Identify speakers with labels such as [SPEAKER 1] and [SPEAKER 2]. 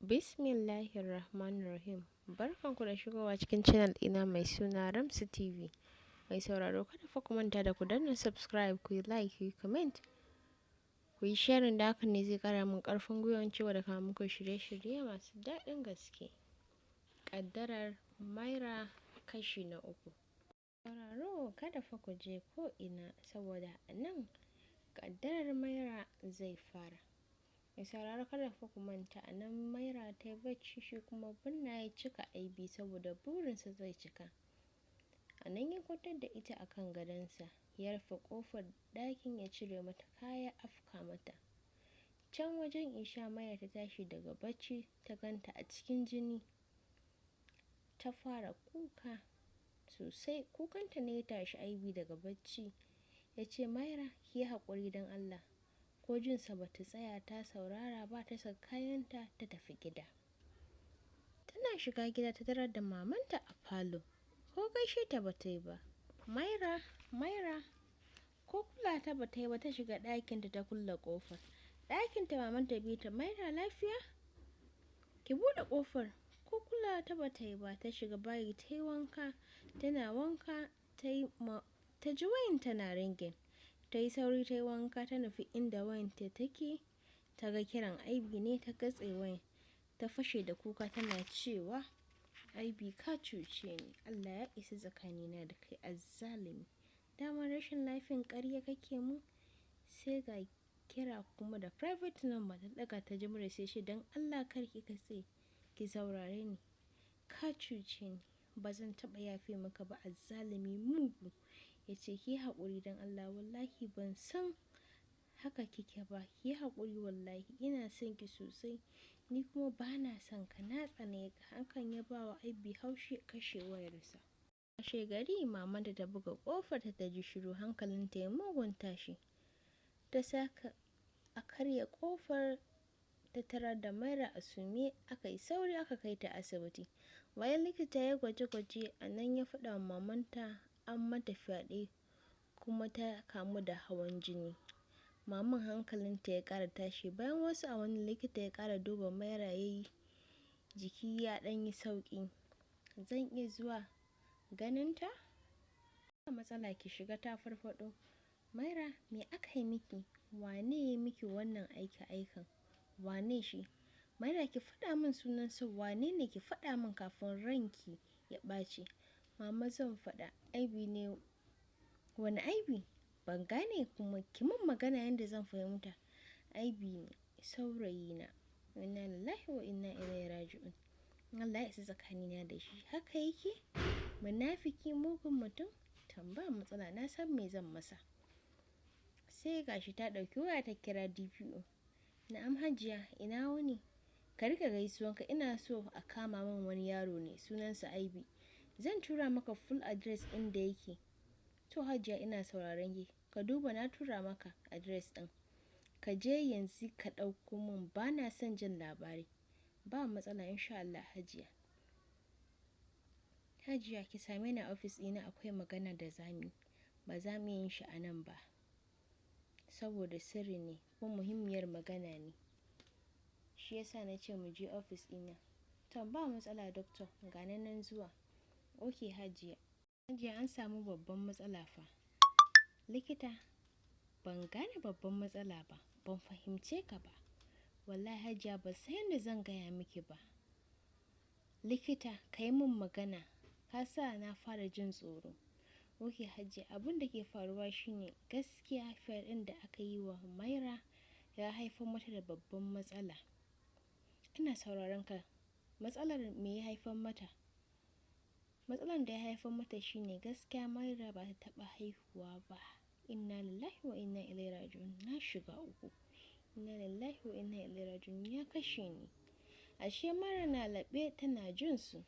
[SPEAKER 1] Bismillahirrahmanirrahim. Barkanku da shigowa cikin channel ɗina mai suna Ramsu TV. Mai sauraro, kada fa ku manta da ku danna subscribe, ku yi like, ku yi comment, ku yi sharing, da hakan ne zai kara min karfin gwiwan cewa da kawo muku shirye-shirye masu daɗin gaske. Ƙaddarar Maira, kashi na uku. Sauraro, kada fa ku je ko ina, saboda a nan ƙaddarar Maira zai fara. Mai sauraro, kada fa ku manta, a nan Maira ta yi bacci, shi kuma Binna ya cika aibi saboda burinsa zai cika. A nan ya kwantar da ita a kan gadonsa, ya rufe ƙofar ɗakin, ya cire mata kaya, afka mata. Can wajen isha Maira ta tashi daga bacci, ta ganta a cikin jini. Ta fara kuka sosai, kukanta ne ya tashi Aibi daga bacci. Ya ce, "Maira, ki yi haƙuri don Allah." Ko jinsa ba ta tsaya ta saurara ba, ta saka kayanta ta tafi gida. Tana shiga gida ta tarar da mamanta a falo. Ko gaishe ta ba ta yi ba. "Maira, Maira." Ko kula ta ba ta yi ba, ta shiga ɗakinta ta kulle ƙofar. Ɗakinta mamanta bi ta, "Maira, lafiya? Ki buɗe ƙofar." Ko kula ta ba ta yi ba, ta shiga bayi ta yi wanka. Tana wanka ta yi ta ji wayan tana ringing. Ta yi sauri ta yi wanka, ta nufi inda wayanta take, ta ga kiran Aibi ne, ta katse wayan. Ta fashe da kuka tana cewa, "Aibi, ka cuce ni, Allah ya isa tsakanina da kai, azzalumi. Damar rashin lafiyan ƙarya kake mun, sai ga kira kuma da private number." Ta ɗaga, ta ji murya, sai shi, "Don Allah kar ki katse, ki saurare ni. Ka cuce ni, ba zan taɓa yafe maka ba, azzalumi mugu." Ya ce, "Ki haƙuri don Allah, wallahi ban san haka kike ba, ki haƙuri, wallahi ina son ki sosai, ni kuma ba na son ka, na tsane ka." Hakan ya ba wa Aibi haushi, kashe wayarsa. Washe gari maman ta buga ƙofar ta ji shiru, hankalinta ya mugun tashi. Ta saka a karya ƙofar, ta tarar da Maira a sume, aka yi sauri aka kai ta asibiti. Bayan likita ya gwaje-gwaje, a nan ya faɗa wa mamanta an mata fyaɗe kuma ta kamu da hawan jini. Maman hankalinta ya ƙara tashi. Bayan wasu awanni likita ya ƙara duba Maira, ya yi jiki ya ɗan yi sauƙi. "Zan iya zuwa ganinta?" "Ba matsala, ki shiga, ta farfaɗo." "Maira, me aka yi miki? Wane ya miki wannan aika aikan? Wane shi? Maira, ki faɗa min sunansa, wane ne? Ki faɗa min kafin ranki ya ɓaci." "Mama, zan faɗa. Aibi ne." "Wani Aibi? Ban gane kuma, ki min magana yadda zan fahimta." "Aibi ne, saurayina." Inna lillahi wa inna ilaihi raji'un. Allah ya isa tsakanina da shi. Haka yake? Munafiki, mugun mutum. Tamba matsala, na san me zan masa. Sai gashi ta ɗauki waya ta kira DPO. "Na'am Hajiya, ina wuni? Ka riƙe gaisuwanka, ina so a kama min wani yaro ne, sunansa Aibi. Zan tura maka full address inda yake." "To Hajiya, ina sauraron ki." "Ka duba, na tura maka address ɗin. Ka je yanzu ka ɗauko min, ba na son jin labari." "Ba matsala, insha Allah Hajiya." "Hajiya, ki same ni a ofis ɗina, akwai magana da zamu, ba za mu yin shi a nan ba. Saboda sirri ne kuma muhimmiyar magana ne. Shi yasa na ce mu je ofis ɗina." "To, ba matsala doctor, ga nan zuwa." "Ok Hajiya." "Hajiya, an samu babban matsala fa." "Likita, ban gane babban matsala ba, ban fahimce ka ba." "Wallahi Hajiya, ban san yadda zan gaya miki ba. Likita, ka yi min magana, ka sa na fara jin tsoro." "Ok Hajiya, abin da ke faruwa shine gaskiya fyaɗen da aka yi wa Maira ya haifar mata da babban matsala." "Ina sauraron ka, matsalar me ya haifar mata?" "Matsalar da ya haifar mata shine gaskiya Maira ba ta taɓa haihuwa ba." Inna lillahi wa inna ilaihi raji'un. Na shiga uku. Inna lillahi wa inna ilaihi raji'un. Ya kashe ni. Ashe Maira na laɓe tana jin su.